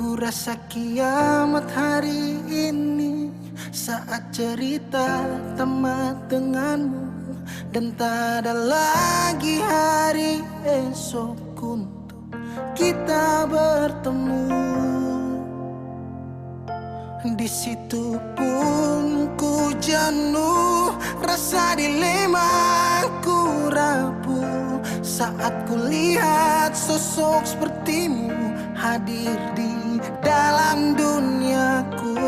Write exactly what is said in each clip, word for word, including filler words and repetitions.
Ku rasa kiamat hari ini saat cerita tamat denganmu, dan tak ada lagi hari esok untuk kita bertemu. Di situ pun ku jenuh, rasa dilema ku rapuh saat ku lihat sosok sepertimu hadir di dalam duniaku.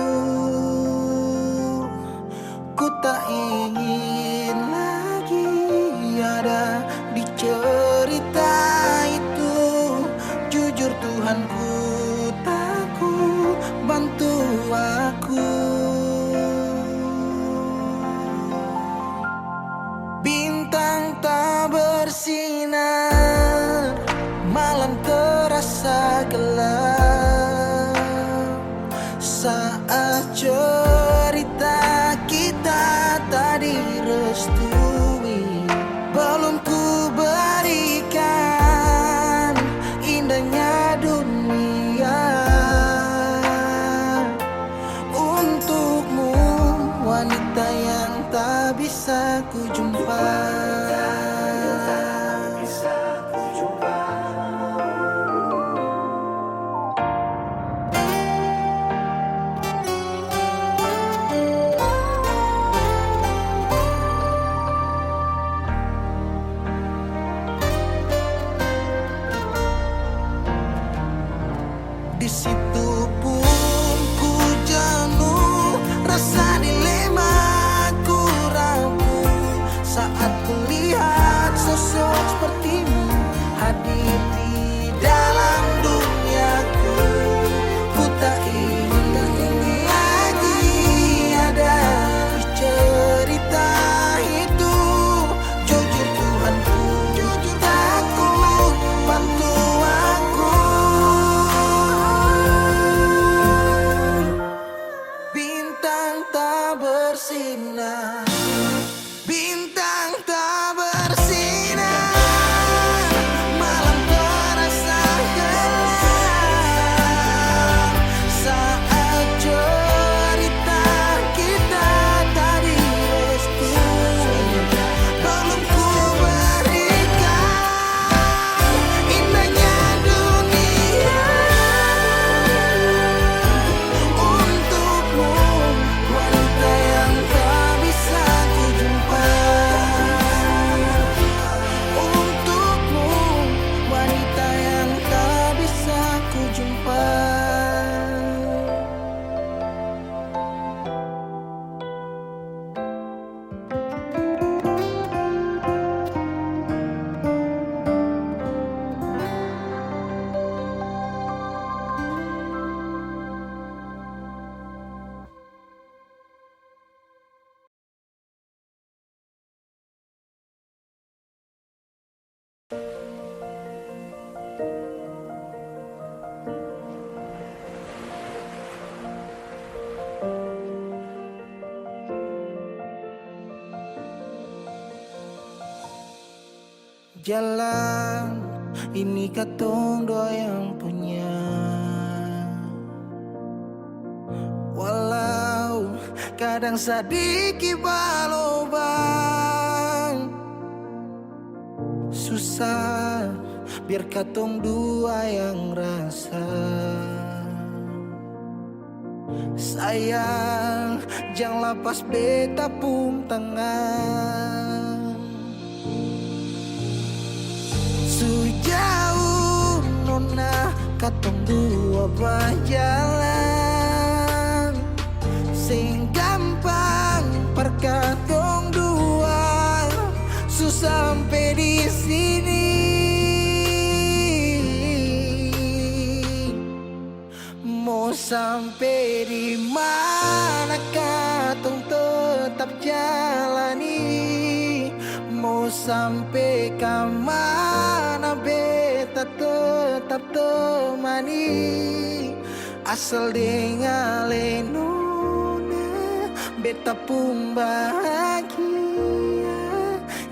Ku tak ingin lagi ada di cerita itu. Jujur Tuhan, ku takut, bantu aku. Bintang tak bersinar, malam terasa gelap. Saat cerita kita tak direstui, belum ku berikan indahnya dunia untukmu, wanita yang tak bisa ku jumpa. Di situ pun ku jenuh, rasa dilema ku rapuh saat ku lihat sosok sepertimu hadir di dalam duniaku. Ku tak ingin lagi ada cerita itu. Jujur Tuhanku, jujur takut, bantu aku. Bintang tak bersinar, bintang tak bersinar, malam terasa gelap. Saat cerita kita tadi restu, belum ku berikan indahnya dunia untukmu, wanita yang tak bisa ku jumpa. Untukmu, wanita yang tak bisa ku jumpa. Jalan ini katong dua yang punya, walau kadang sadiki balobang. Susah biar katong dua yang rasa. Sayang, jang lapas beta pung tangan. Su jauh nona katong dua bajalan. Seng gampang par katong dua su sampe di sini. Mo sampe di mana katong tetap jalani, mo sampe ka mana beta tetap temani. Asal deng ale nona beta pung bahagia,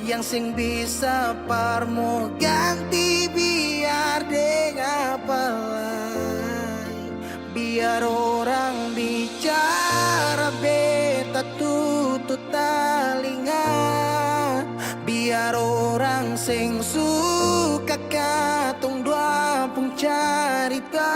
yang seng bisa par mo ganti biar deng apa lai. Orang seng suka katong dua pung carita,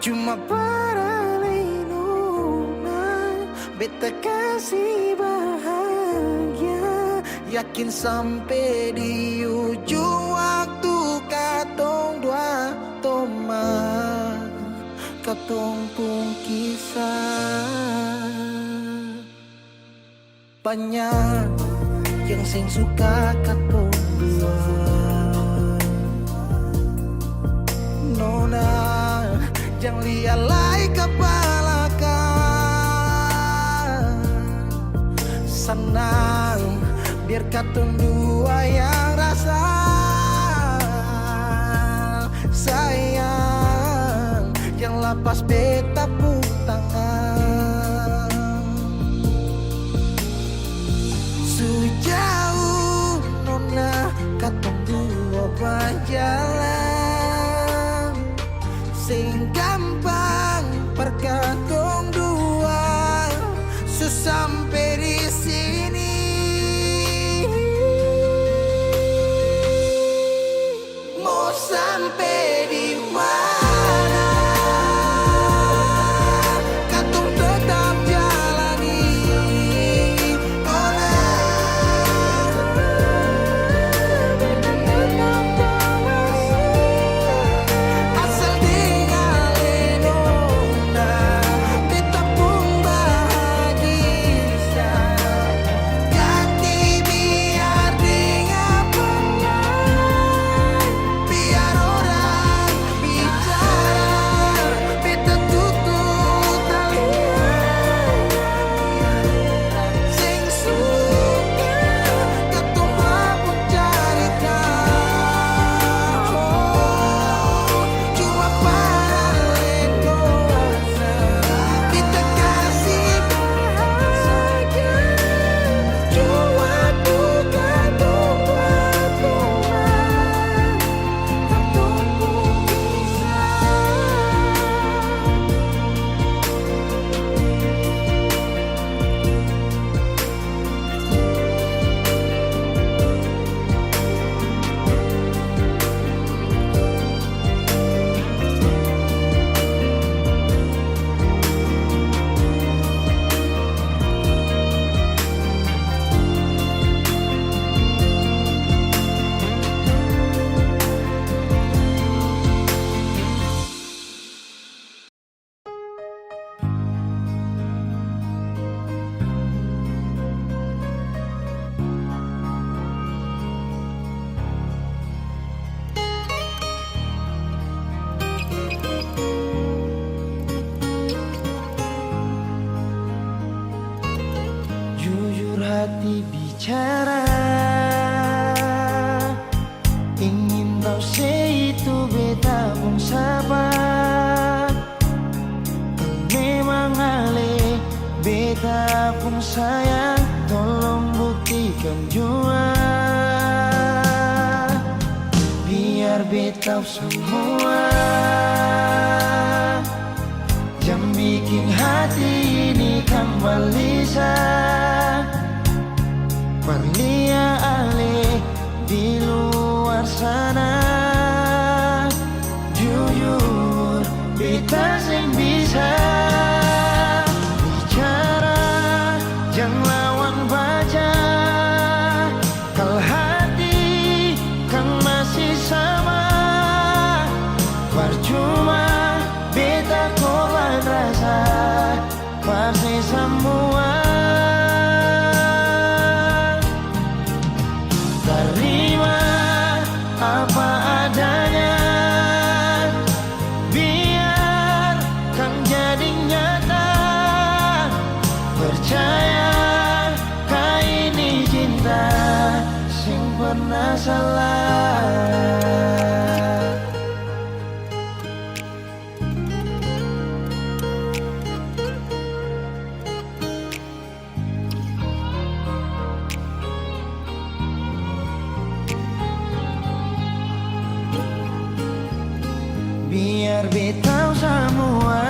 cuma para lei nona beta kasi bahagia. Yakin sampe di ujung waktu katong dua toman, katong pung kisah. Banya yang seng suka katong dua. Nona, jang lia lai ka balakang. Sanang, biar katong dua yang rasa. Sayang, jang lapas beta pung tangan. Su jauh nona katong dua bajalan, seng gampang par katong dua su sampe di sini. Mo sampe di mana, katong tetap jalani. Ona, asal deng ale nona, beta pung bahagia. Ganti biar deng apa lai, biar orang bicara, beta tutup talinga. Seng suka katong dua pung carita. Oh, cuma para leng dua. Beta kasi bahagia, cuma bukan dua, katong pung kisah. Jujur hati bicara, ingin tau se itu beta pung sapa. Kalo memang ale beta pung sayang, tolong buktikan jua. Biar beta samua, jang biking hati ini kang balisa. Par lia ale di luar sana. Jujur, beta seng bisa bicara jang lawan baja. Kal hati kang masi sama, parcuma beta korban rasa. Pasti samua tarima apa adanya, biar kang jadi nyata. Percaya ka ini cinta seng pernah salah. Biar beta samua,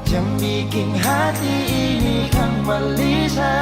jang biking hati ini kang balisa.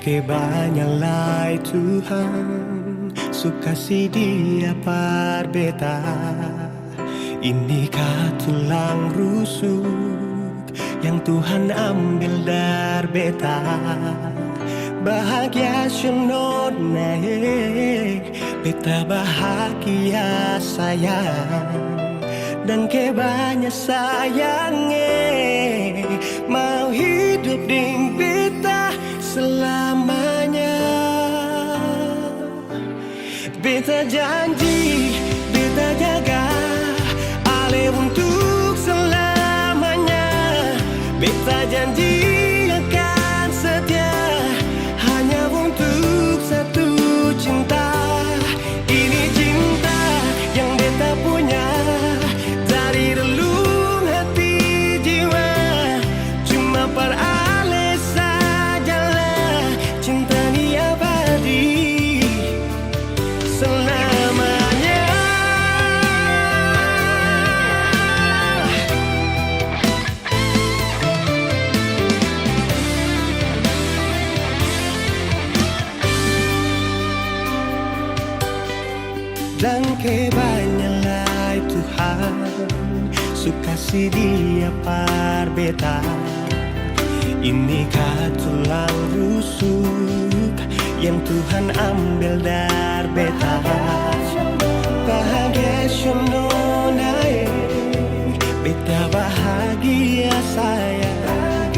Ke banya lai Tuhan su kasi Dia par beta. Ini ka tulang rusuk yang Tuhan ambel dar beta. Bahagia syo nona e, beta bahagia sayang. Dan ke banya sayang e, mau hidup deng beta selamanya. Beta janji, beta jaga ale untuk selamanya. Beta janji akan setia hanya untuk satu cinta. Ini cinta yang beta punya dari relung hati jiwa. Cuma par ale sajalah cinta ni abadi selamanya. Dangke banya lai Tuhan su kasi Dia par beta. Ini ka tulang rusuk yang Tuhan ambel dar beta. Bahagia syo nona e, beta bahagia sayang.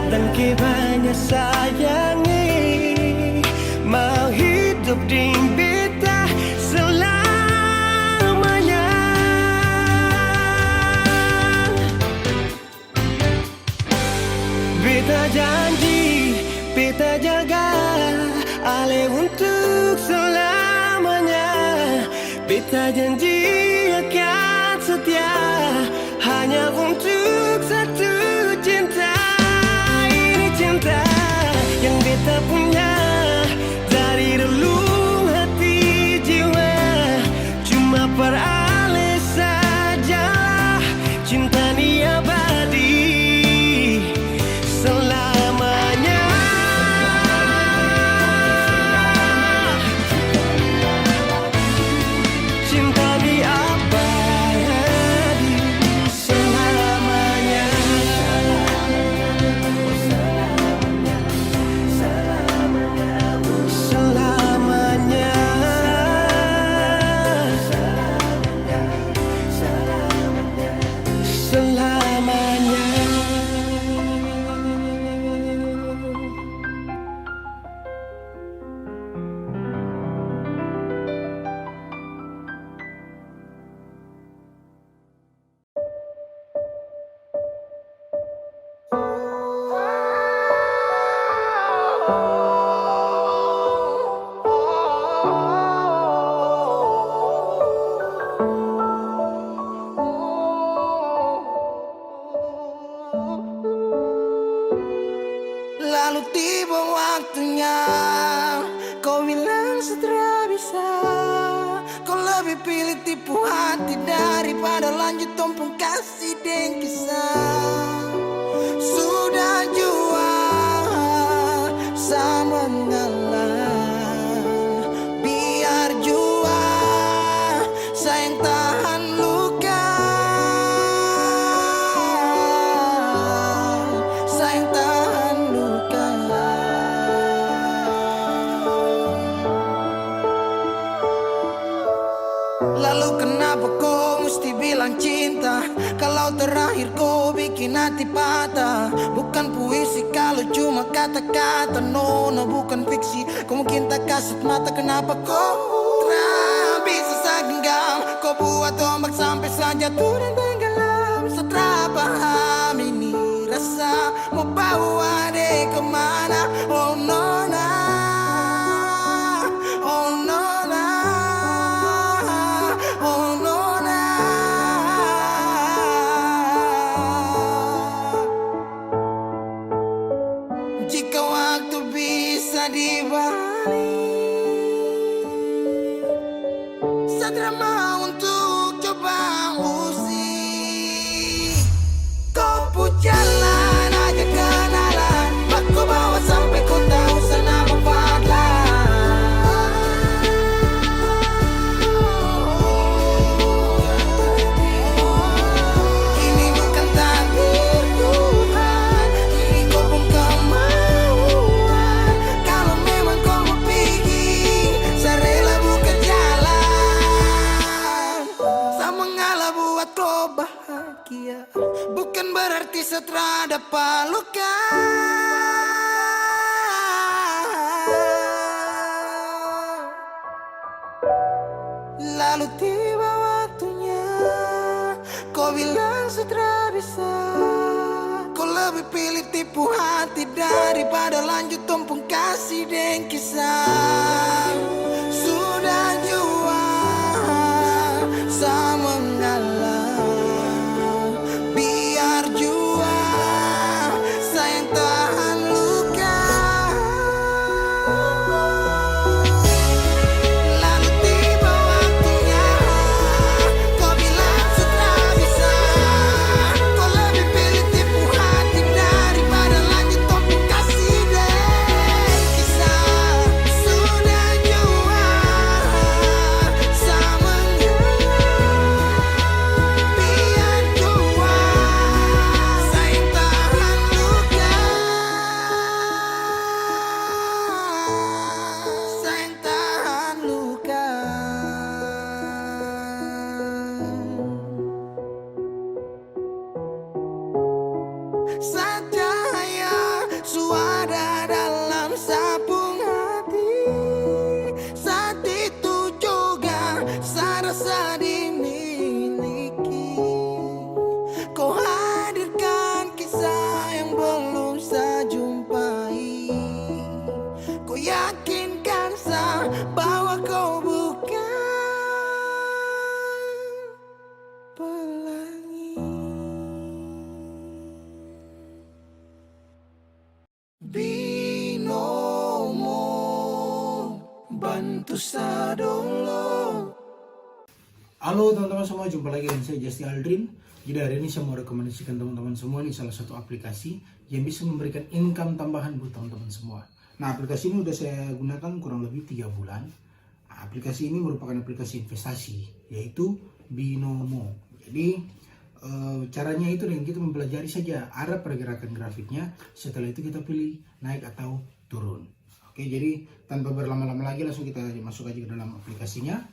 Dangke banya sayang e, mau hidup deng beta selamanya. Beta janji, beta jaga ale untuk selamanya. Beta janji akan setia hanya untuk satu cinta. Ini cinta yang beta punya dari relung hati jiwa. Cuma par ale sajalah cinta ni abadi selamanya. Cinta ni abadi selamanya. Selamanya. Selamanya. Lalu tiba waktunya, kau bilang su tra bisa. Kau lebih pilih tipu hati daripada lanjut tong pung kasih deng kisah. Sudah jua sa mengalah, biar jua sa yang tahan luka, sa yang tahan luka. Lalu kenapa ko musti bilang cinta, kalau terakhir ko bikin hati patah? Bukan puisi kalau cuma kata-kata, nona, bukan fiksi. Ko mungkin takasut mata, kenapa ko tra bisa sa genggam? Ko buat ombak sampe sa jatuh dan tenggelam. Sa tra paham ini rasa mo bawa de kemana? Oh nona, oh nona, oh nona. Jika waktu bisa dibalik, sa tra mau untuk coba usi. Ko pu jalan aja kenalan, baku bawa sampe kota Ko bahagia, bukan berarti setra dapa luka. Lalu tiba waktunya, ko bilang setra bisa. Ko lebih pilih tipu hati daripada lanjut tong pung kasih deng kisah. Sudah jua sa mengalah, biar jua sa yang tahan luka. Lalu tiba waktunya, ko bilang sudah bisa. Ko lebih pilih tipu hati daripada lanjut tong pung kasih deng kisah. Sudah jua sa mengalah, biar jua sa yang tahan luka. Sa yang tahan luka. Sa cahaya su ada dalam sa pung hati. Saat itu juga sa rasa dimiliki. Ko hadirkan kisah yang belum sa jumpai. Ko yakinkan sa bahwa ko bukan pelangi. Binomo, bantu sa dolo. Halo teman-teman semua, jumpa lagi dengan saya Justin Aldrin. Jadi hari ini saya mau rekomendasikan teman-teman semua nih salah satu aplikasi yang bisa memberikan income tambahan buat teman-teman semua. Nah, aplikasi ini udah saya gunakan kurang lebih tiga bulan. Aplikasi ini merupakan aplikasi investasi, yaitu Binomo. Jadi, eh, caranya itu dengan kita mempelajari saja arah pergerakan grafiknya, setelah itu kita pilih naik atau turun. Oke, jadi tanpa berlama-lama lagi, langsung kita masuk aja ke dalam aplikasinya.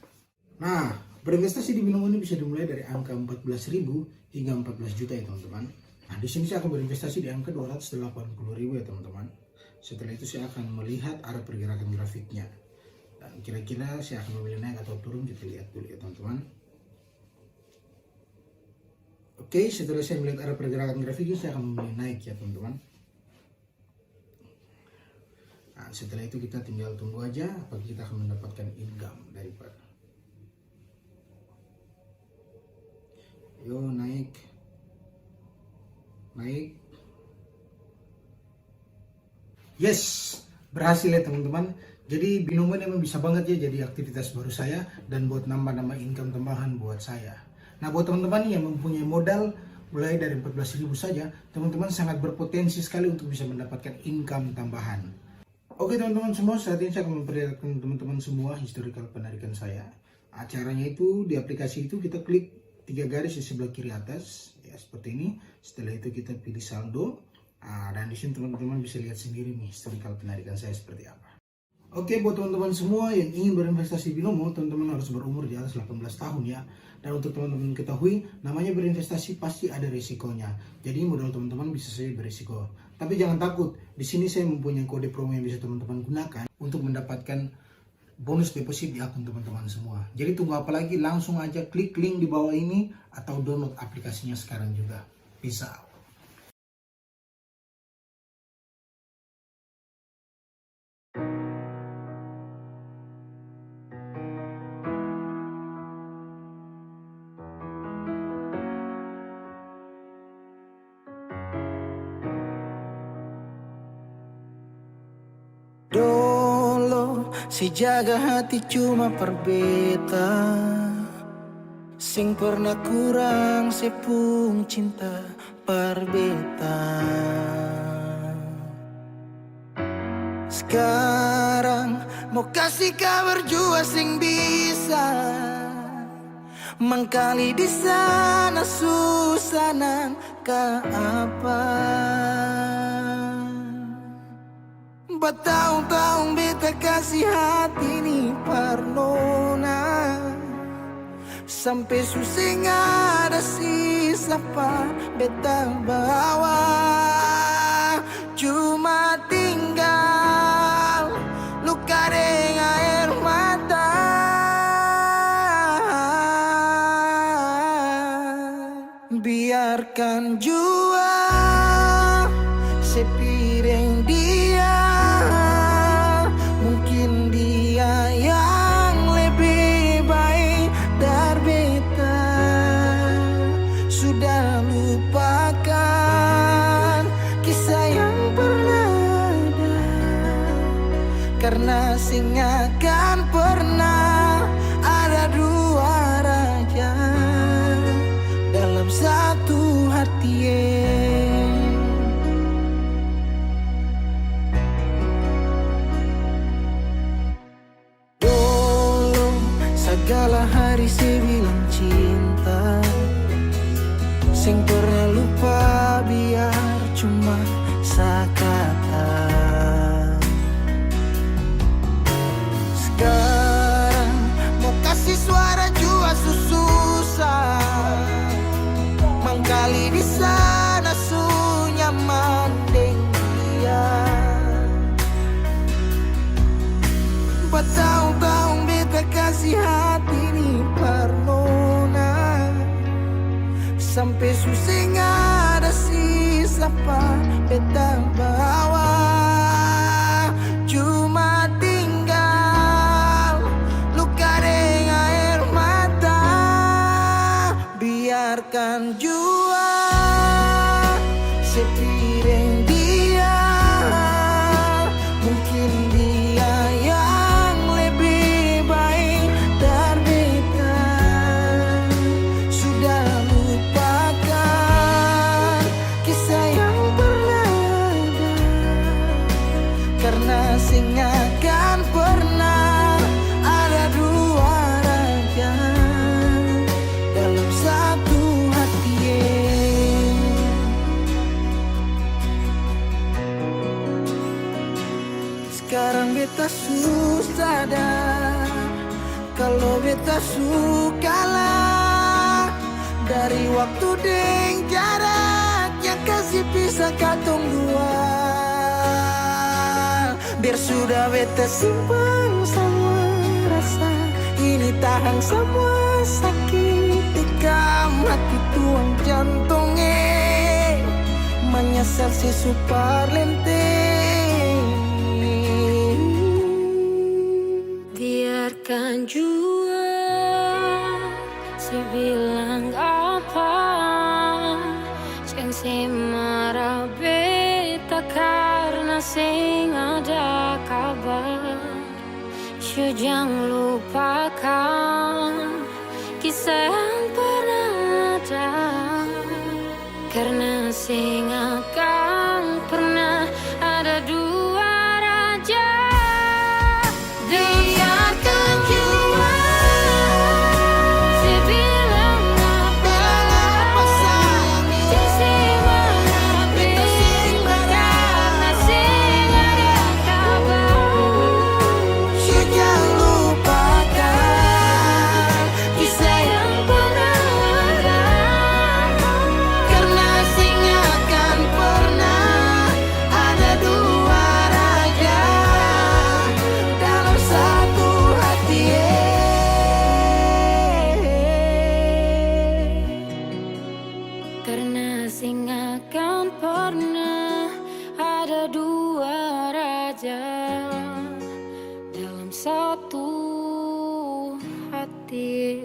Nah, berinvestasi di Binomo ini bisa dimulai dari angka empat belas ribu hingga empat belas juta ya, teman-teman. Nah, di sini saya akan berinvestasi di angka dua ratus delapan puluh ribu ya, teman-teman. Setelah itu saya akan melihat arah pergerakan grafiknya. Dan kira-kira saya akan memilih naik atau turun, kita lihat dulu ya, teman-teman. Oke, setelah saya melihat arah pergerakan grafiknya, saya akan memilih naik ya, teman-teman. Nah, setelah itu kita tinggal tunggu aja apakah kita akan mendapatkan income daripada. Yo, naik. Naik. Yes, berhasil ya, teman-teman. Jadi, Binomo ini memang bisa banget ya jadi aktivitas baru saya dan buat nambah-nambah income tambahan buat saya. Nah, buat teman-teman yang mempunyai modal mulai dari empat belas ribu saja, teman-teman sangat berpotensi sekali untuk bisa mendapatkan income tambahan. Oke, teman-teman semua, saat ini saya akan memperlihatkan teman-teman semua historical penarikan saya. Nah, caranya itu di aplikasi itu kita klik tiga garis di sebelah kiri atas, ya, seperti ini. Setelah itu kita pilih saldo. Ah, dan di sini teman-teman bisa lihat sendiri nih historical penarikan saya seperti apa. Oke, buat teman-teman semua yang ingin berinvestasi di Binomo, teman-teman harus berumur di atas delapan belas tahun ya. Dan untuk teman-teman ketahui, namanya berinvestasi pasti ada resikonya. Jadi modal teman-teman bisa saja beresiko. Tapi jangan takut, di sini saya mempunyai kode promo yang bisa teman-teman gunakan untuk mendapatkan bonus deposit di akun teman-teman semua. Jadi tunggu apa lagi, langsung aja klik link di bawah ini atau download aplikasinya sekarang juga. Peace out. Dolo se jaga hati cuma par beta, seng pernah kurang se pung cinta par beta. Skarang mo kasi kabar jua seng bisa, mangkali di sana susah nang ka apa. Bataong-taong beta kasi hati ni par nona, sampe su seng ada Beta bawa cuma tinggal luka deng aer mata. Biarkan jua sepi deng dia, mungkin dia yang lebih baik dari beta. Sudah lupakan kisah yang pernah ada, karna seng akan pernah ada dua raja dalam satu hati. Dolo, sagala hari se bilang cinta, seng pernah lupa biar cuma sakata. Skarang mo kasi suara jua su susah, mangkali di sana su nyaman deng dia. Batahun-tahun beta kasi hati ni par nona, sampe su seng ada sisa pa beta bawa. Cuma tinggal luka deng aer mata. Biarkan jua sepi deng dia, mungkin dia yang lebih baik dari beta. Sudah lupakan kisah yang pernah ada, karna seng akan pernah ada dua raja dalam satu hati. Skarang beta su sadar, kalo beta su kalah, dari waktu deng jarak yang kasi pisa katong dua. Biar sudah beta simpan samua rasa, ini tahang samua sakit, tikam hati tuang jantong, eh, manyasal se su parlente. Biarkan jua se bilang apa, jang se mara beta karna seng ada kabar. Su jang lupakan kisah yang pernah ada. Karna seng akan pernah ada dua raja. Biarkan jua se bilang apa, jang se mara beta karna seng ada kabar. Su jang lupakan kisah yang pernah ada, karna seng akan pernah ada dua raja dalam satu hati, eh. Karna seng akan pernah ada dua raja dalam satu hati.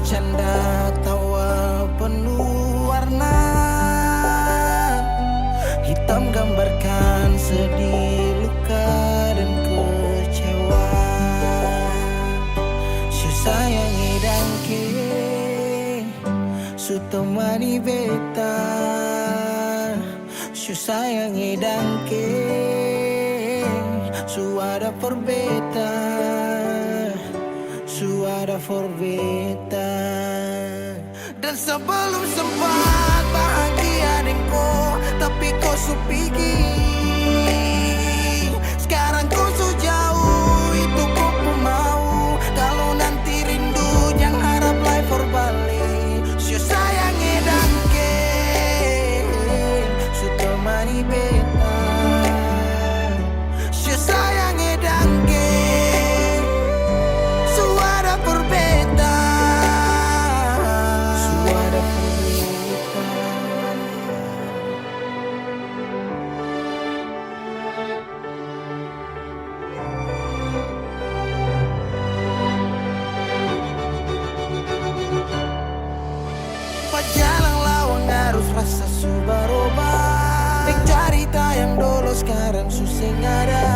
Canda tawa penuh warna, hitam gambarkan sedih, luka, dan kecewa. Su sayang e dangke, su temani beta. Su sayang e dangke, su ada for beta, su ada for beta. Dan sebelum sempat bahagia deng ko, tapi ko su pigi. Skarang ko su jauh, itu ko pung mau. Kalo nanti rindu, jang harap lai for bale. Su sayang e dangke, su temani beta. Su sayang e dangke, su ada for beta. Su ada for beta. Bajalang lawang arus rasa su baroba. Deng carita yang dolo skarang su seng ada.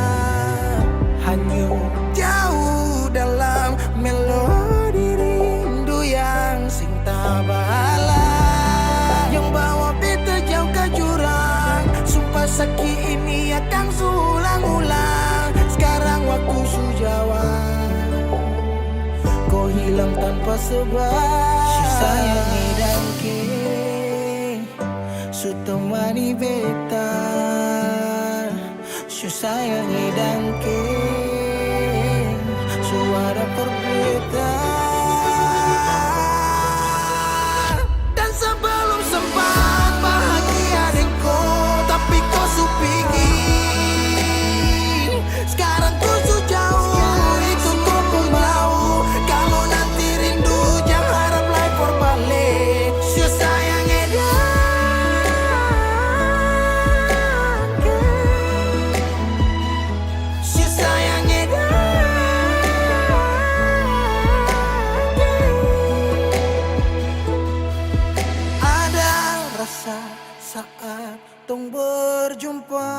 Hanyut jauh dalam melodi rindu yang seng tabalas, yang bawa beta jauh ka jurang. Sumpah saki ini akang su ulang-ulang. Skarang waktu su jawab, ko hilang tanpa sebab. Su sayang e dangke, su temani beta. Su sayang e dangke, su ada for beta. Dan sebelum sempat bahagia deng ko, tapi ko su pigi. Skarang ko su jauh, itu ko pung mau. Kalo nanti rindu, jang harap lai for bale. Su sayang e dangke. Su sayang e dangke. Ada rasa saat tong berjumpa.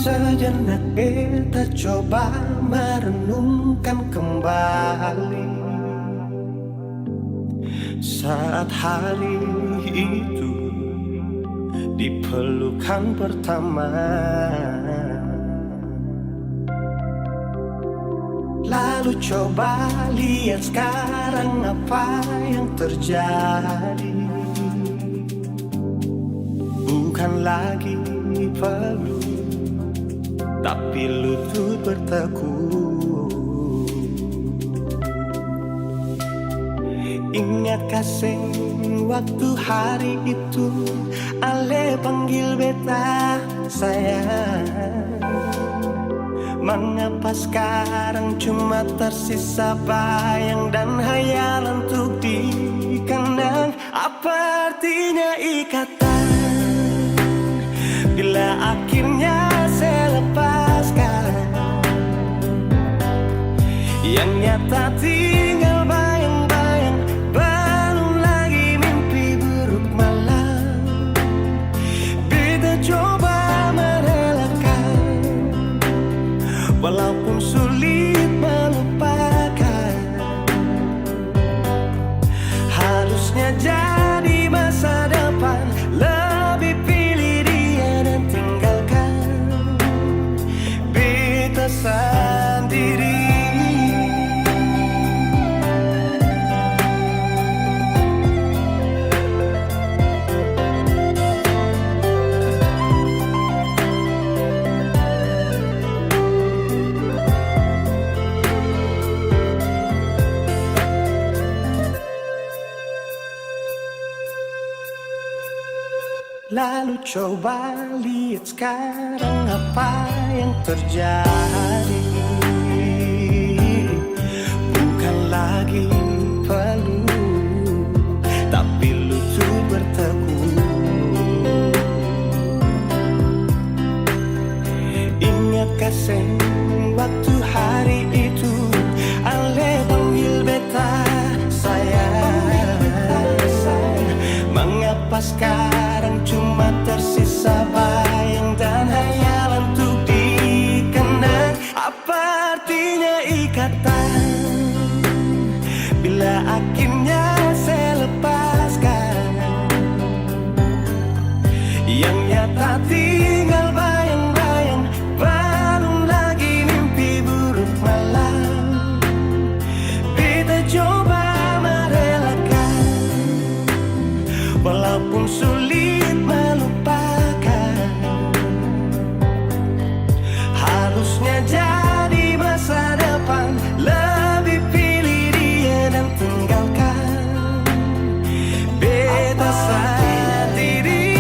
Sejenak beta coba merenungkan kembali. Saat hari itu di pelukan pertama, lalu coba lihat sekarang apa yang terjadi. Bukan lagi peluk, tapi lutut bertekuk. Ingat ka seng waktu hari itu, ale panggil beta sayang? Mangapa skarang cuma tersisa bayang dan hayalan untuk dikenang? Apa artinya ikatan bila akhirnya se lepaskan? Yang nyata tinggal bayang-bayang, belum lagi mimpi buruk malam. Beta coba merelakan, walaupun sulit melupakan. Harusnya jadi masa depan, lebih pilih dia dan tinggalkan. Lalu coba lihat sekarang apa yang terjadi. Bukan lagi peluk, tapi lutut bertekuk. Ingatkah seng waktu hari itu, ale panggil beta sayang? Mengapa sekarang cuma tersisa bayang dan hayalan untuk dikenang? Apa artinya ikatan bila akhirnya saya lepaskan? Yang nyata tinggal bayang-bayang, balum lagi mimpi buruk malam. Beta coba merelakan, walaupun sulit melupakan. Harusnya jadi masa depan, lebih pilih dia dan tinggalkan beta sendiri.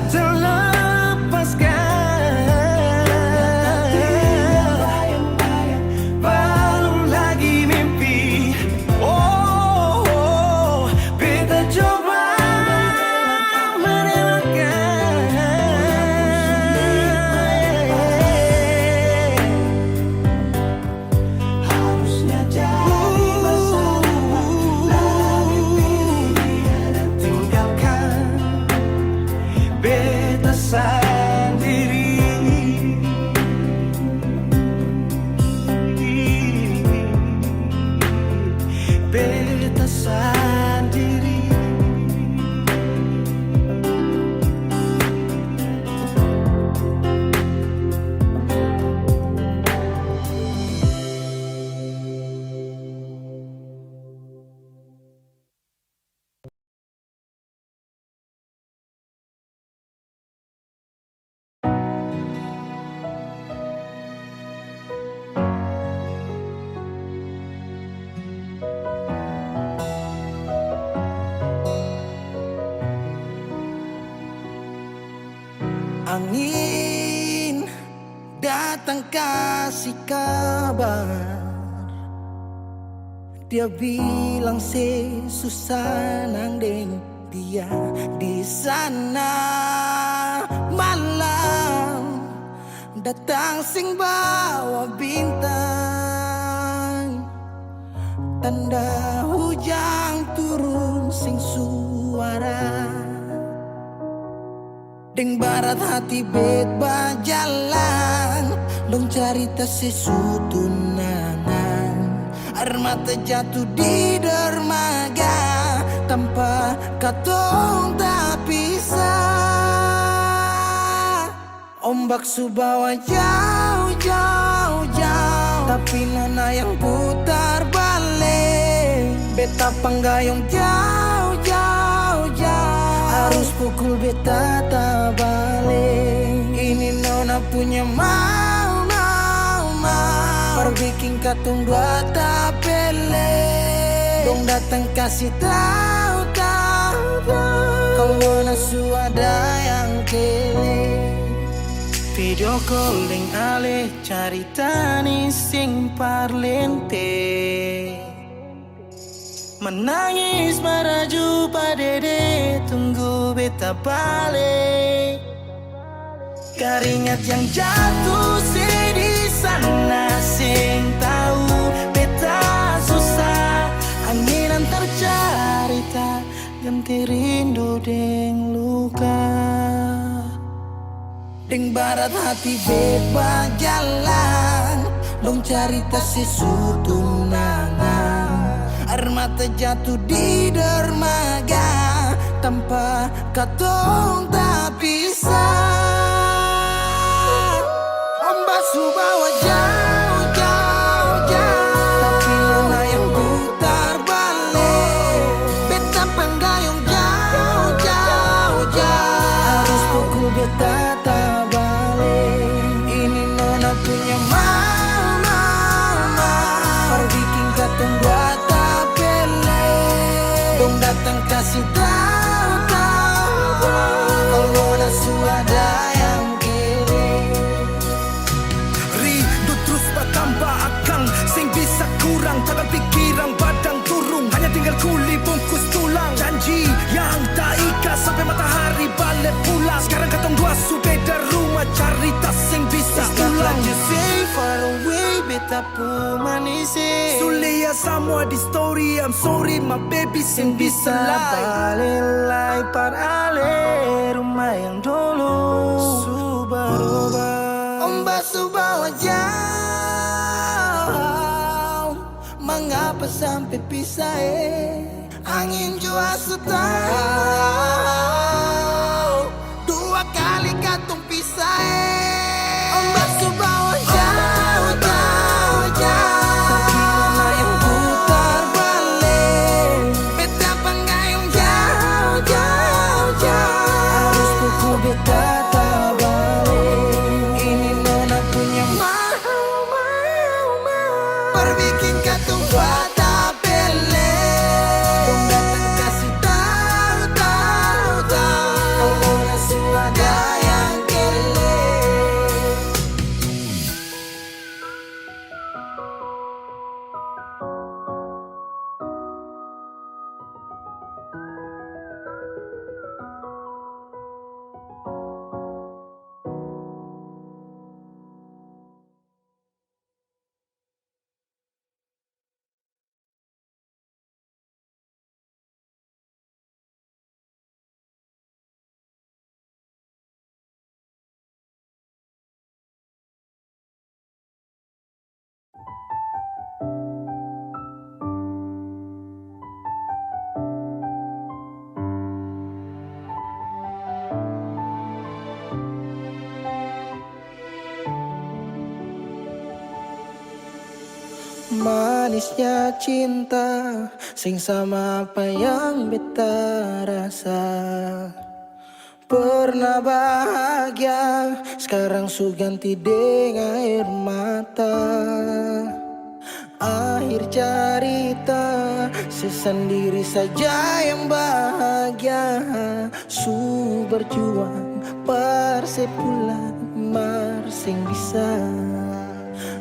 Terlepaskan, balum lagi mimpi. Oh, oh, beta coba merelakan. Harusnya jadi masa lalu, lebih pilih dia dan tinggalkan beta sandiri. Beta sandiri. Angin datang kasi kabar, dia bilang se su sanang deng dia di sana. Malam datang seng bawa bintang, tanda hujan turun seng suara. Deng barat hati bet bajalan, dong carita se su tunangan. Aer mata jatu di dermaga, tampa katong tapisah. Ombak su bawa jauh, jauh, jauh, tapi nona yang putar bale. Beta panggayong jauh, jauh, jauh, arus pukul beta tabale. Ini nona punya mau, mau, mau, par biking katong dua tapele. Dong datang kasi tau, tau, tau, kalo nona su ada yang kele. Video call deng ale, carita ni seng parlente. Manangis maraju pa dede, tunggu beta bale. Karingat yang jatuh se di sana, seng tau beta susah. Angin antar carita, ganti rindu deng luka. Deng barat hati bet bajalan, dong carita se su tunangan. Aer mata jatu di dermaga, tampa katong tapisah. Ombak su bawa jauh, jauh, jauh, tapi nona yang putar bale. Beta panggayong jauh, jauh, jauh, arus pukul beta tabale. Ini nona punya mau, mau, mau, par biking katong dua tapele. Samua di story, I'm sorry my baby, seng bisa lai. Bale lai par ale rumah yang dolo su baroba. Omba su bawa jauh, mangapa sampe pisah e? Angin jua su tau, dua kali katong pisah e. Omba su bawa jauh, jauh, jauh. Tapi nona yang putar bale. Beta panggayung jauh, jauh, jauh. Harus pukul beta tabale. Ini nona punya mau, mau, mau. Par biking katong batal. Pele. Dong datang kasi tau, tau, tau. Orang su ada yang kele. Manisnya cinta seng sama apa yang beta rasa. Pernah bahagia, skarang su ganti deng aer mata. Akhir carita, se sandiri saja yang bahagia. Su berjuang par se pulang, mar seng bisa.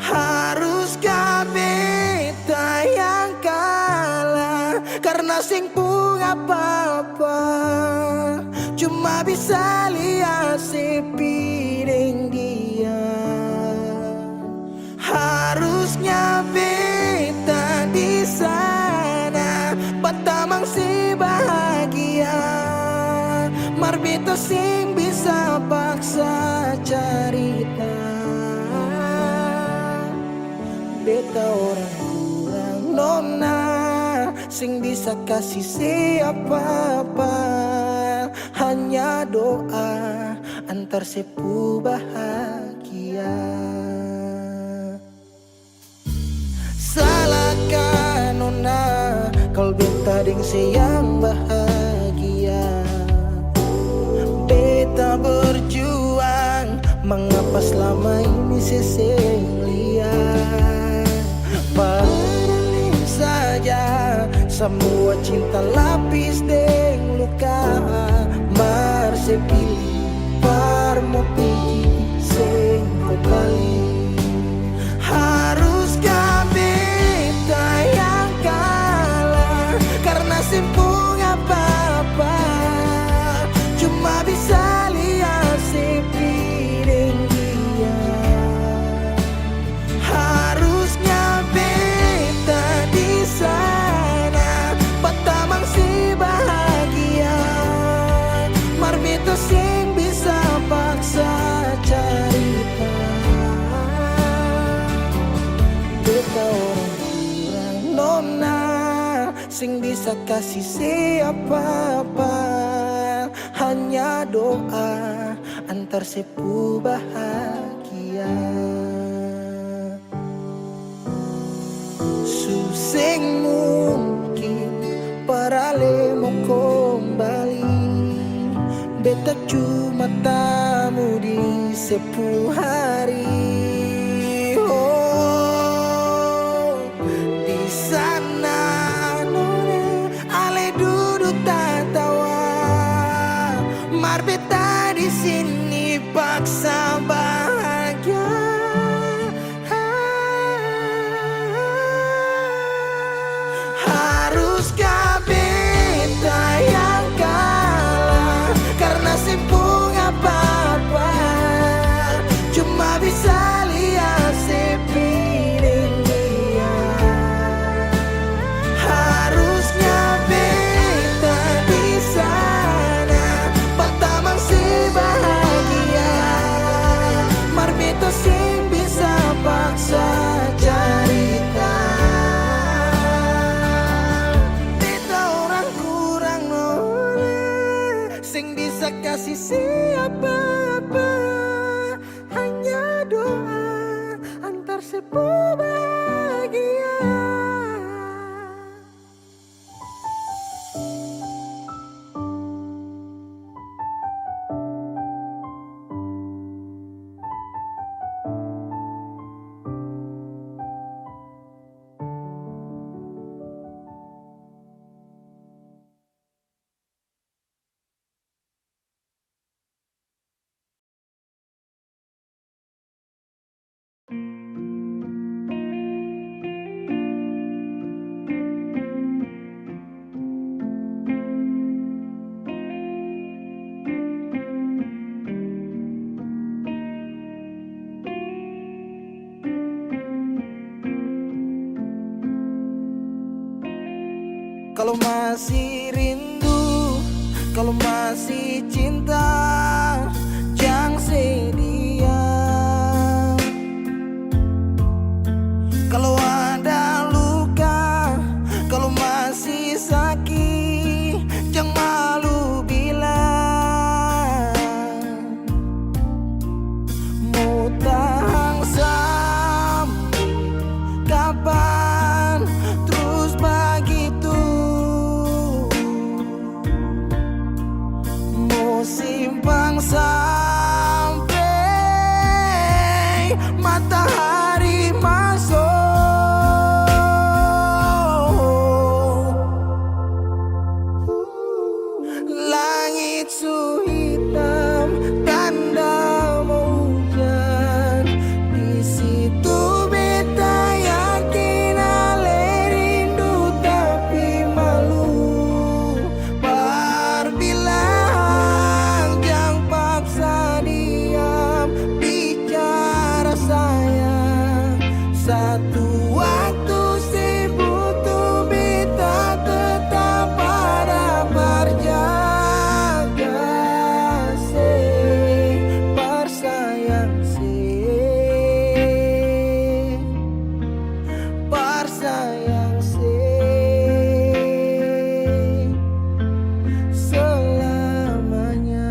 Haruskah beta yang kalah karna seng pung apa-apa? Cuma bisa lia sepi deng dia. Harusnya beta di sana, batamang se bahagia. Mar beta seng bisa paksa carita. Beta orang kurang nona, seng bisa kasi se apa-apa. Hanya doa antar se pu bahagia. Salahkah nona kal beta deng se yang bahagia? Beta berjuang, mangapa slama ini se seng lia? Padahal saja samua cinta lapis deng luka, mar se pilih par mo pigi seng ko bali. Haruskah beta yang kalah karna seng pung apa-apa? Cuma bisa lia sepi deng dia. Harusnya beta di sana, batamang se bahagia. Mar beta seng bisa paksa carita. Beta orang kurang nona, seng bisa kasi se apa-apa. Hanya doa antar se pu bahagia. Su seng mungkin par ale mo kombali. Beta cuma tamu di se pu hari. Oh, di sana nona ale dudu tatawa, mar beta di sini paksa bahagia. Haruskah beta yang kalah karna seng pung apa-apa? Cuma bisa Sisi apa-apa, hanya doa antar sepuh bahagia. Kalo masih rindu, kalo masih cinta, jang sedia. Kalo ada luka, kalo masih saki, jang malu bilang. Mo tahang sampe kapan trus bagitu? Mo simpang sampe matahari maso. Langit su hitam, tanda mo ujan. Di situ beta yakin ale rindu tapi malu. Barbilang jang paksa diam, bicara sayang. Satu waktu seng butuh beta tetap ada, par jaga se, par sayang se, par sayang se selamanya.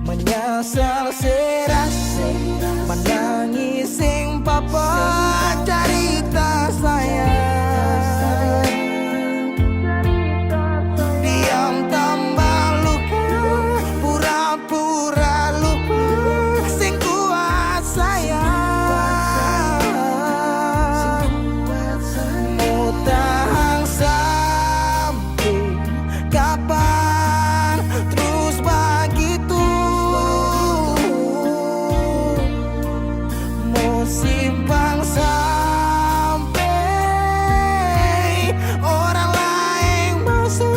Manyasal se rasa, manangis seng papa, carita sayang. Diam tamba luka, pura-pura lupa, seng kuat sayang. Mo tahang sam Kapan trus bagitu? Mo simpang sampe orang laeng maso.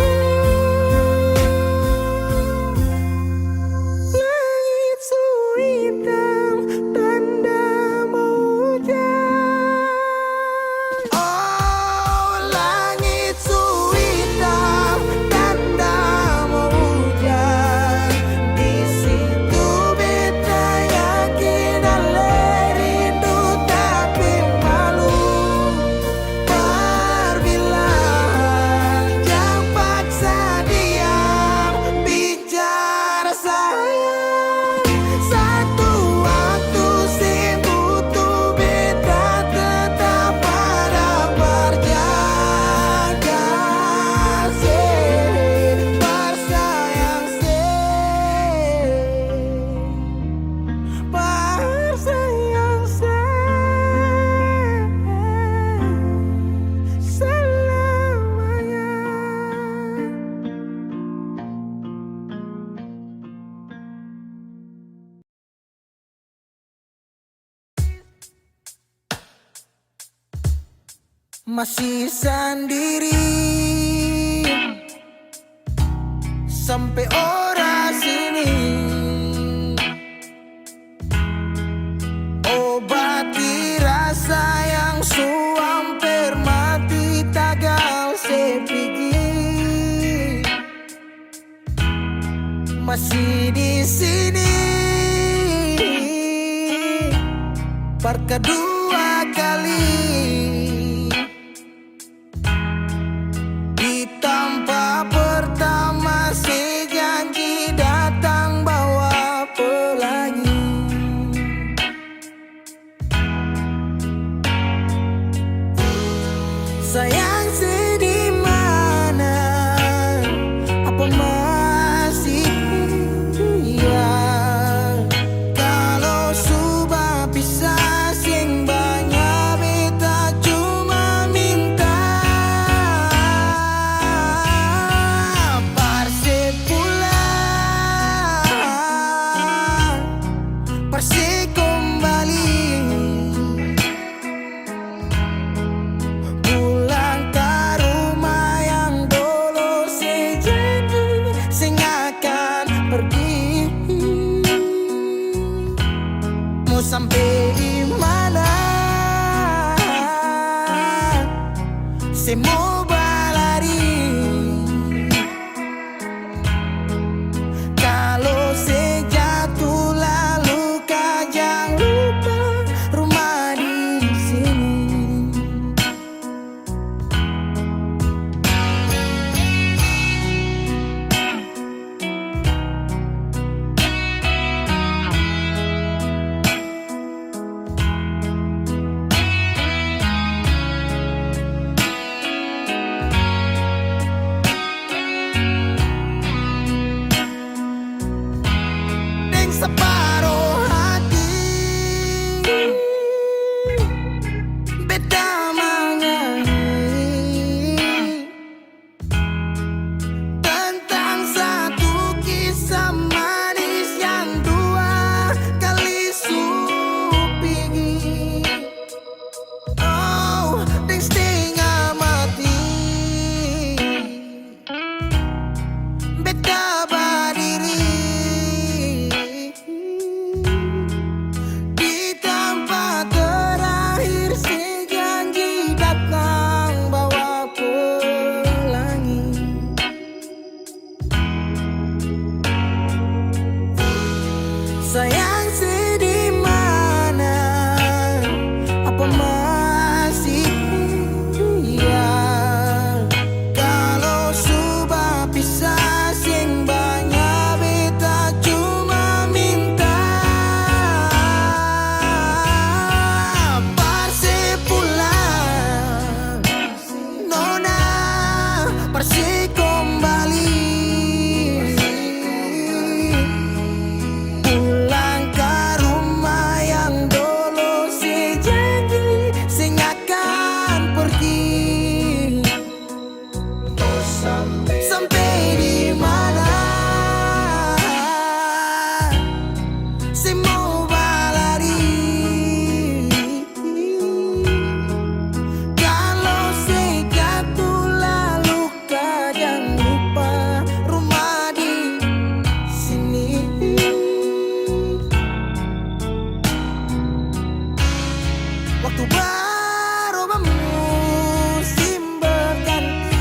Langit su itam, tanda mo ujan. Oh, langit su itam, tanda mo ujan. Di situ beta yakin ale rindu tapi malu. Barbilang jang paksa diam, bi- Cara sayang, satu waktu seng butuh beta tetap ada, par jaga se, par sayang se, par sayang se selamanya. Masih sandiri sampe oras ini. Obati rasa yang su amper mati, tagal se pigi. Masih di sini, par kadua kali. Di tampa pertama Sampe di mana se mo balari? Kalo se jatuh lalu ka jang lupa rumah di sini. Deng saparo hati beta manyanyi tentang satu kisah manis yang dua kali su pigi. Oh, deng stenga mati beta badiri di tampa terakhir se janji datang bawa pelangi. Sayang se di mana? Apa masih setia? Kalo su bapisah seng banya beta cuma minta par se pulang. Nona, par se kombali pulang ka rumah yang dolo se janji seng akan pergi. Sampe di mana se mo balari? Kalo se jatuh lalu ka jang lupa rumah di sini. Waktu baroba musim berganti.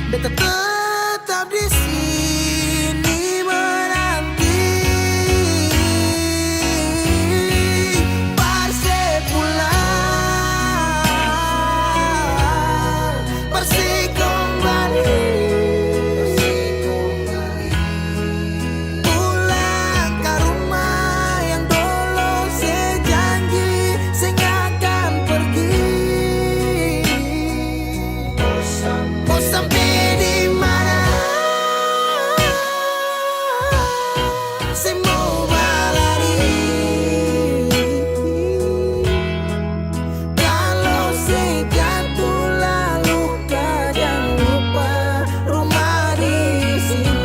Beta tetap di sini menanti par se pulang, par se kombali. Pulang ka rumah yang dolo se janji seng akan pergi. Mo sampe di mana se mo balari? Kalo se jatuh lalu ka jang lupa rumah di sini.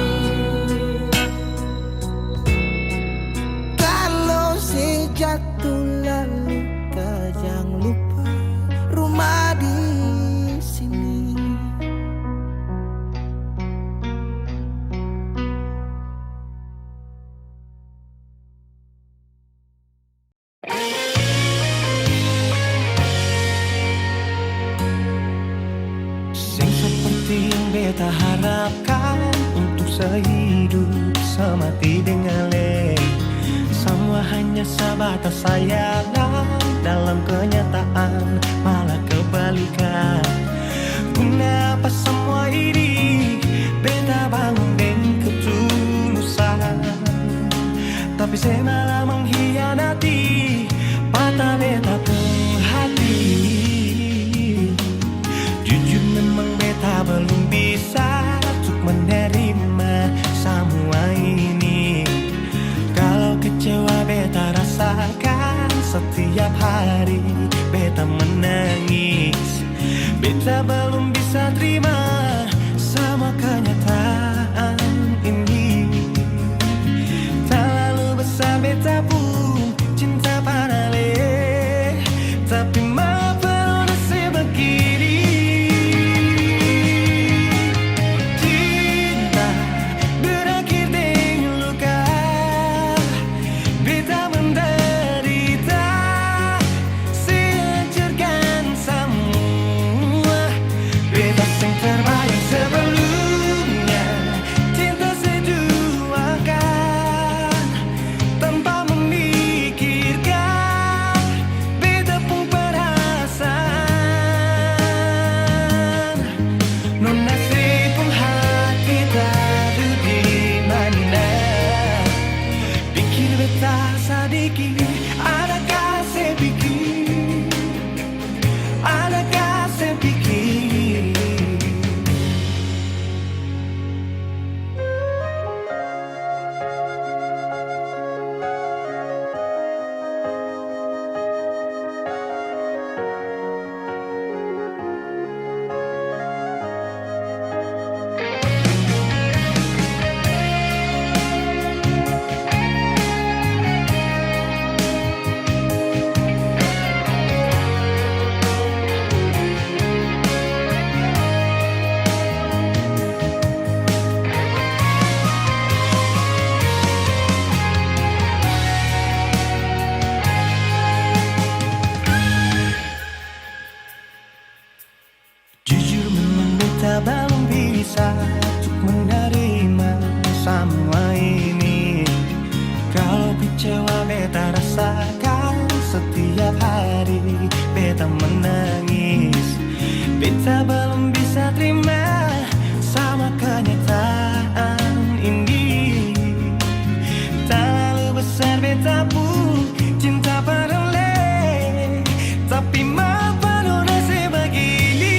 Kalo se jatuh lalu ka jang lupa rumah di sini. Seng seperti yang beta harapkan, untuk sehidup semati deng ale. Samua hanya sebatas hayalan, dalam kenyataan malah kebalikan. Guna apa samua ini? Beta bangun deng ketulusan, tapi se malah menghianati, patah beta pung hati. Jujur memang beta belum bisa untuk menerima samua ini. Kalau kecewa beta rasakan setiap hari beta menangis. Beta belum bisa terima sama kenyataan ini. Talalu besar beta pung cinta par ale, tapi mapa dong se bagini? Cinta Ada kasih pikir, ada kasih pikir. Jujur memang beta balom bisa untuk menerima samua ini. Kalo kecewa beta rasakan setiap hari, beta menangis. Beta balom bisa terima sama kenyataan ini. Talalu besar beta pung cinta padahal, tapi mapa nona se bagini.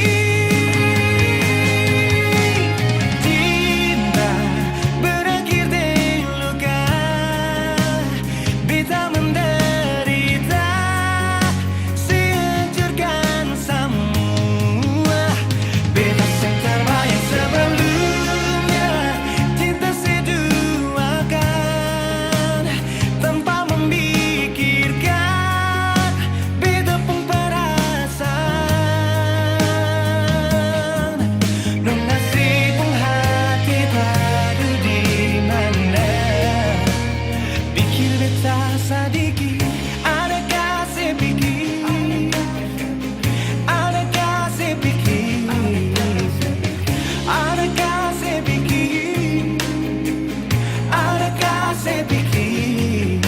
Cinta berakhir deng luka, beta menderita. Se hancurkan samua. Beta seng terbayang sebelumnya, cinta se duakan tanpa memikirkan beta pung perasaan. Nona se pung hati tadu di mana? Pikir beta sadiki, ada kase pikir, ada kase pikir, ada kase pikir, ada kase pikir.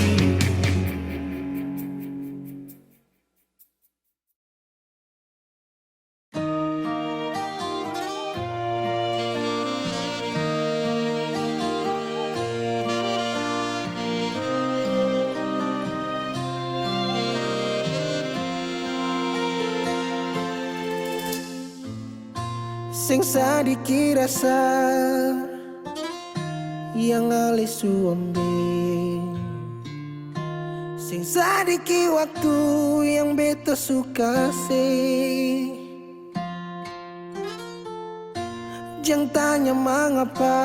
Seng sadiki rasa yang ale su ambe. Seng sadiki waktu yang beta su kase. Jang tanya mangapa,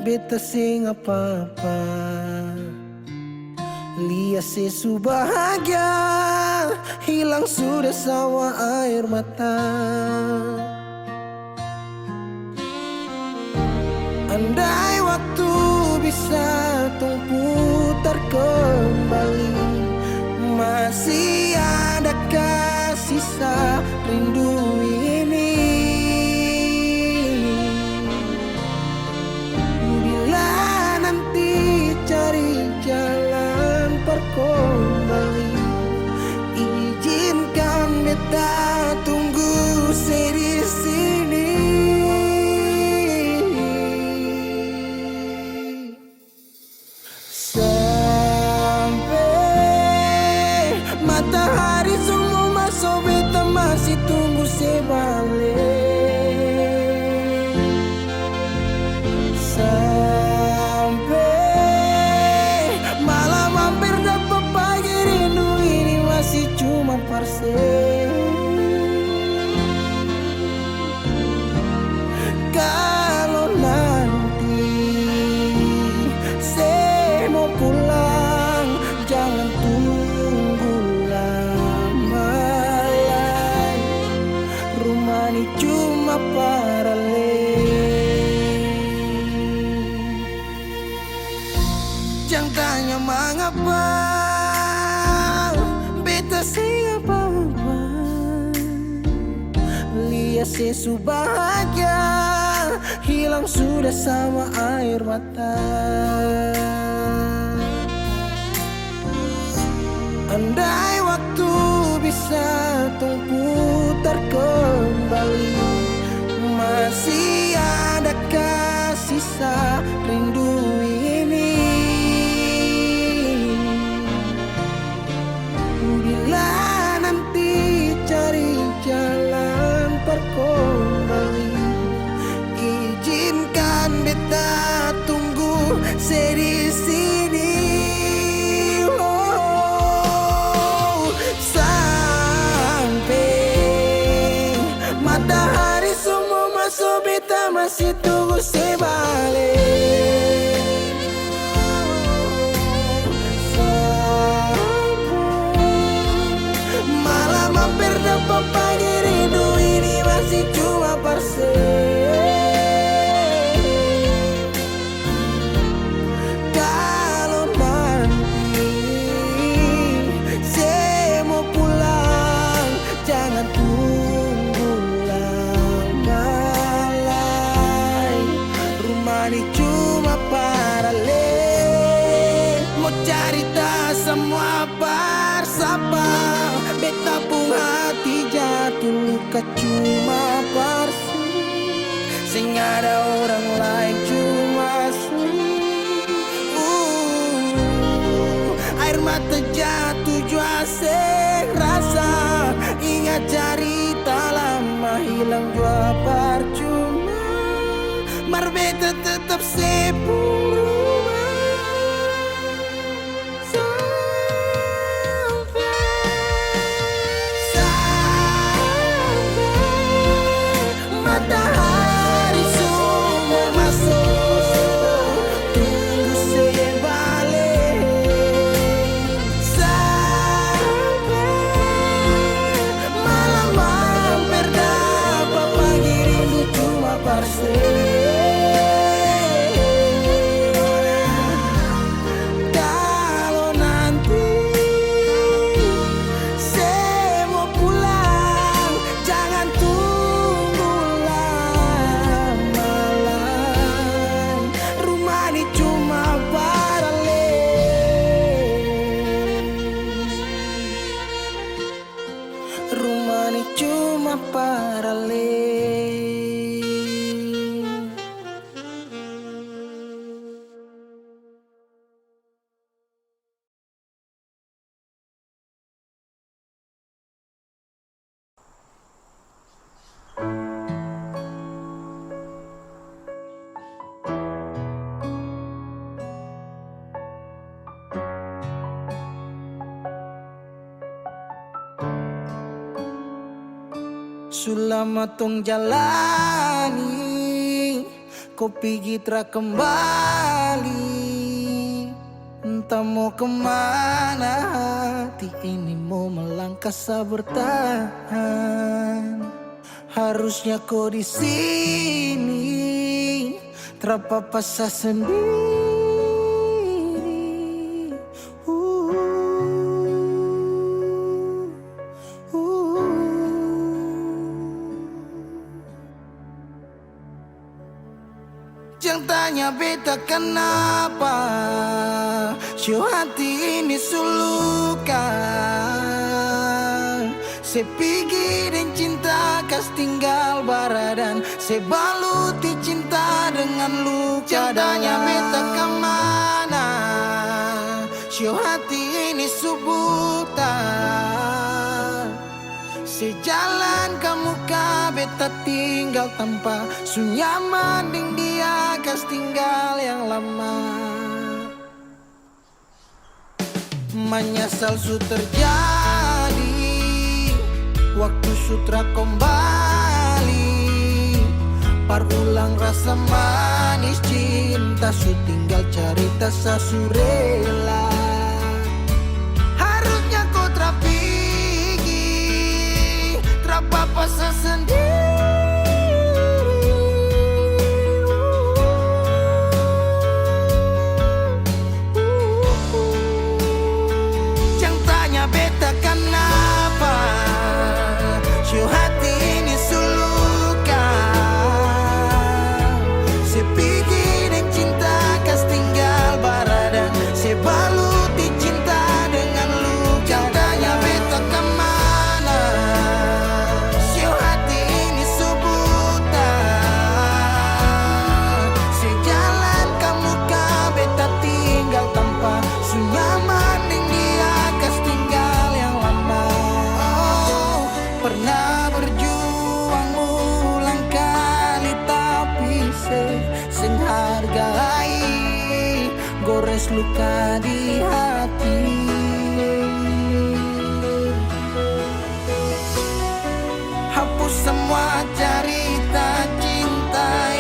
beta seng apa-apa. Lia se su bahagia, hilang sudah sawa aer mata. Andai waktu bisa tong putar kembali, masih adakah sisa rindu ini? Bila nanti cari jalan par kembali, izinkan beta tunggu se di sini. Sampe matahari su mo maso, beta masih tunggu se bale. Sampe malam amper dapa pagi, rindu ini masih cuma par se. Kalo nanti se mo pulang, jangan tunggu lama lai. Rumah ni cuma par ale. Jang tanya mangapa, beta seng apa-apa. Lia se su bahagia, hilang sudah sama air mata. Andai waktu bisa tong putar kembali, masih adakah sisa rindu ini? Masi tunggu se bale. Malam amper dapa pagi, rindu ini masi cuma par se. Kalo nanti se mo pulang, jangan tunggu lama lai. Rumah ni cuma par ale. Mo carita samua par sapa? Beta pung hati jatuh luka cuma par se. Seng ada orang laeng, cuma su. Uh, aer mata jatuh jua seng rasa. Ingat carita lama hilang jua parcuma. Mar beta tetap se pung rumah. Sampe, sampe matahari su mo maso, tunggu se bale. Sampe malam amper dapa pagi, rindu cuma par se. Kalo nanti se mo pulang, jangan tunggu lama lai. Rumah ni cuma par ale. Rumah ni cuma par ale. Su lama tong jalani, ko pigi tra kembali. Entah mo kemana, hati ini mo melangkah sa bertahan. Harusnya ko di sini, tra papa sa sendiri. Uh, uh. Jang tanya beta kanapa, sio hati ini su luka. Se pigi deng cinta, kas tinggal bara dan se baluti cinta dengan luka. Jang tanya beta kamana, sio hati ini su buta. Se jalan kamuka beta tinggal tampa su nyaman deng dia, kas tinggal yang lama. Manyasal su terjadi, waktu su tra kombali. Par ulang rasa manis cinta, su tinggal carita sa su rela. Harusnya ko tra pigi, tra papa sa sendiri. Jang tanya beta kanapa, sio hati ini su luka. Se pigi deng cinta, kas tinggal bara dan se baluti cinta dengan luka. Jang tanya beta kamana, sio hati ini su buta. Se jalan kamuka beta tinggal tampa su nyaman deng dia, kas tinggal yang lama. Oh, pernah berjuang ulang kali, tapi se seng hargai, gores luka di hati. Hapus samua carita cinta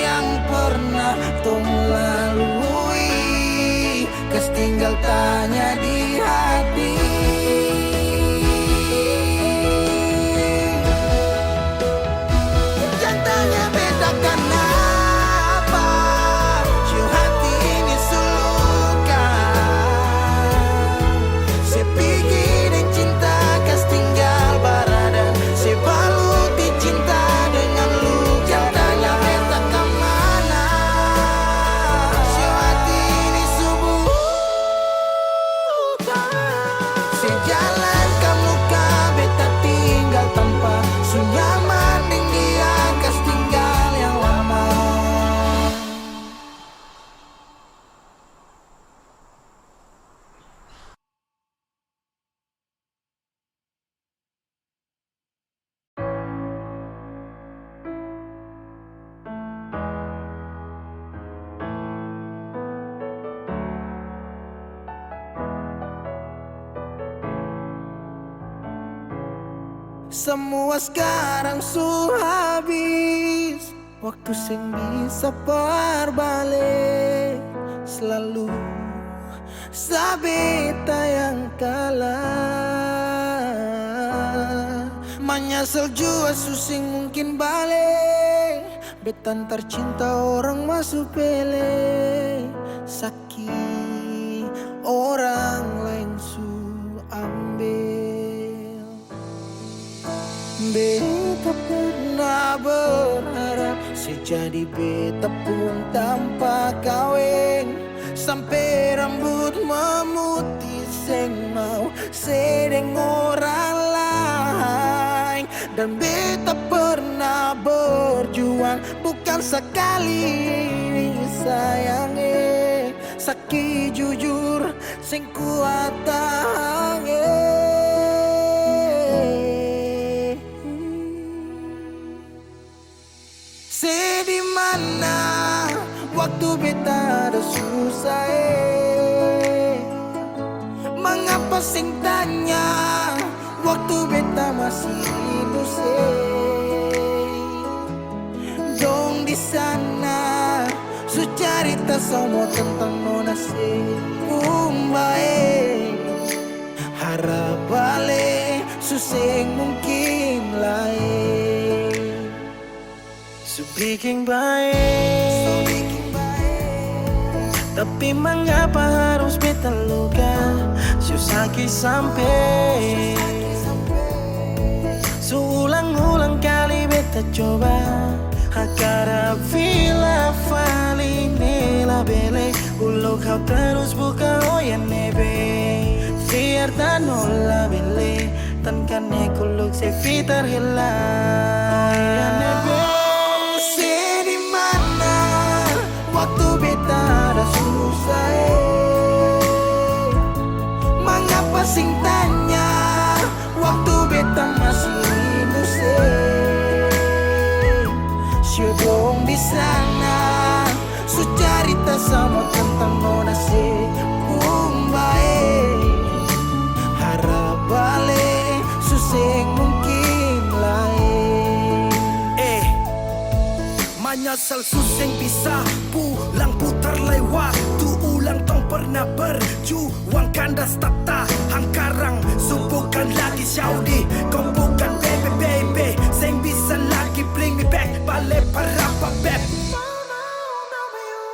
Samua skarang su habis, waktu seng bisa par bale. Slalu sa beta yang kalah. Manyasal jua su seng mungkin bale. Beta antar cinta orang maso pele. Saki orang laeng su ambel. Beta pernah berharap se jadi beta pung tampa kaweng, sampe rambut mamuti seng mau se deng orang laeng. Dan beta pernah berjuang, bukan sakali sayang, eh. Saki jujur, seng kuat tahang, eh. Se di mana waktu beta ada susah, eh? Mangapa seng tanya waktu beta masih inus, eh? Dong di sana su carita samua tentang nona se pung bae. Harap bale su seng mungkin lai. Su biking bae, tapi mangapa harus beta luka? Su saki sampe, su ulang-ulang kali beta coba. Hakara fila fali ne labele, uluk hau tarus buka oyan nebe. Fiar tano labele, tan kane kuluk se fitar hela. Se di mana waktu beta ada susah, eh? Mangapa seng tanya waktu beta masih inus, eh? Sio dong di sana su carita samua tentang nona se pung bae. Harap bale su seng mungkin lai. Eh, manyasal su seng bisa pulang putar lai waktu ulang, tong pernah berjuang kandas tak tahang, karang su bukan lagi Saudi, kong bukan bebe, bebe, seng bisa lagi bring me back, bale parapa beb.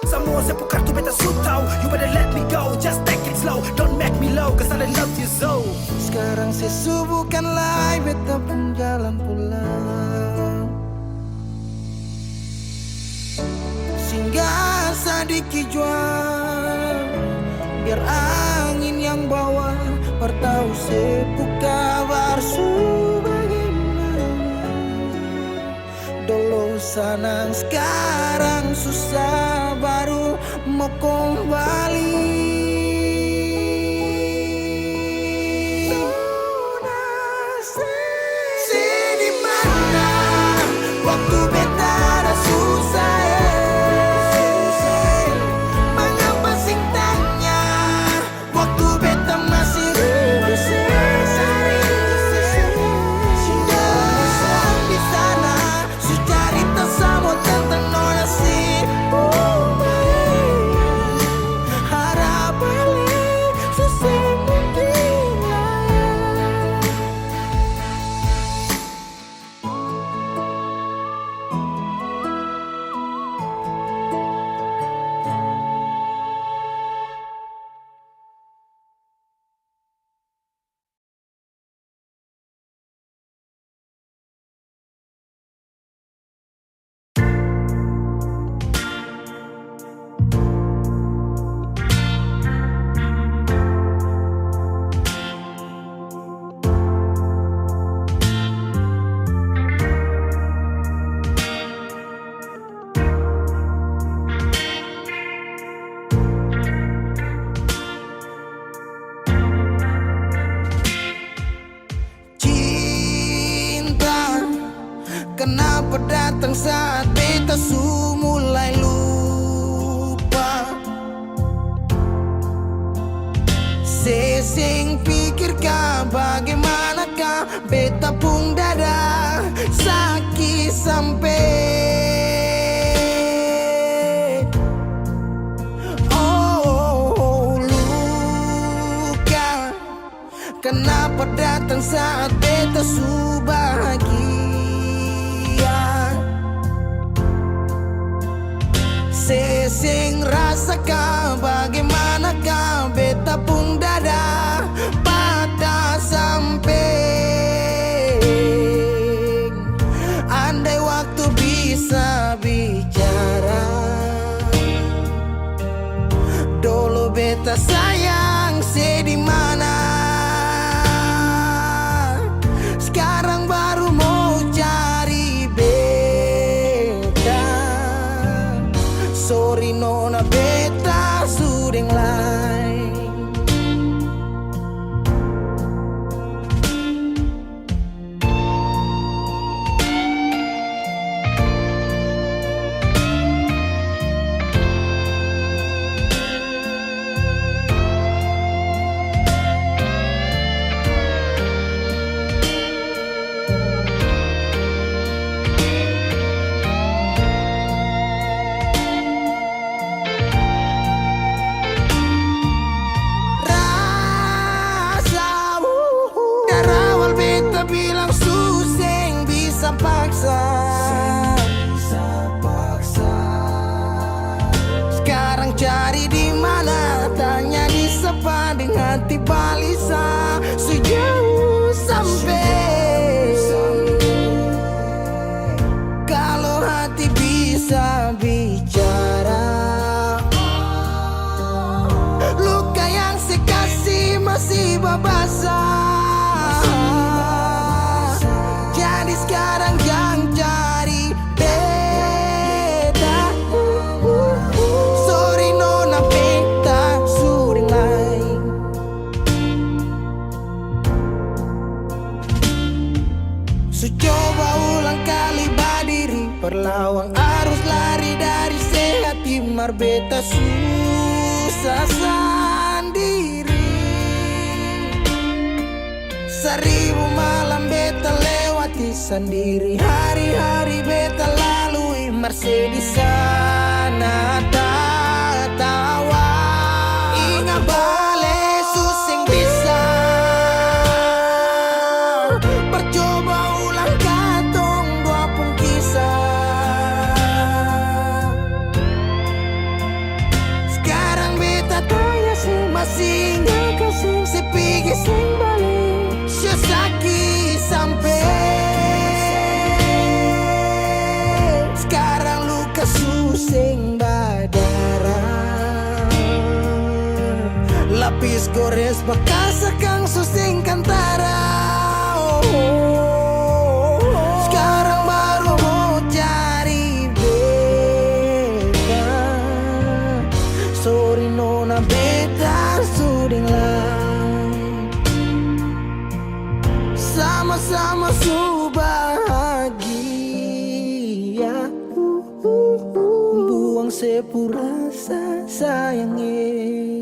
Samua se pung kartu beta su tau, you better let me go, just take it slow, don't make me low, 'cause I love you so. Skarang se su bukan lai beta pung jalan pulang. Singgah sadiki jua, biar angin yang bawa, par tau se pung kabar su bagimana. Dolo sanang, skarang susah, baru mo kombali. Se di mana waktu beta ada susah, eh? Mangapa seng tanya waktu beta masih rindu, se sering, se sering di sana. Su carita samua tentang nona si Uma, eh. Harap bale su seng mungkin lai. Cinta, kanapa datang saat beta su mulai lupa? Se seng pikir ka, bagaimana ka? Beta pung dada saki sampe, oh, luka. Kanapa datang saat beta su bahagia? Se seng rasa ka, bagaimana ka, beta pung dada patah sampe. Andai waktu bisa bicara, dolo beta sayang se di mana? Skarang baru mo cari beta. Sori nona, beta su deng laeng. Rasa, uh, uh, dari awal beta bilang su seng bisa paksa. Skarang cari di mana? Tanya di sapa deng hati balisa. Su jauh sampe. Kalo hati bisa bicara, luka yang se kasi masi babasa. Jadi skarang jang cari beta. Sori nona, beta su deng laeng. Su coba ulang kali badiri, par lawang arus lari dari se hati, mar beta susah sandiri. Saribu malam beta lewati sandiri, hari-hari beta lalui, mar se di sana tatawa. Inga bale su seng bisa, percoba ulang katong dua pung kisah. Skarang beta tanya se masi inga ka seng, se pigi seng bale, se saki sampe. Skarang luka su seng badara, lapis gores bakas akang su seng kantara. Oh, skarang baru mo cari beta. Sori nona, beta su deng laeng. Sama-sama su bahagia. Buang se pung rasa sayang e.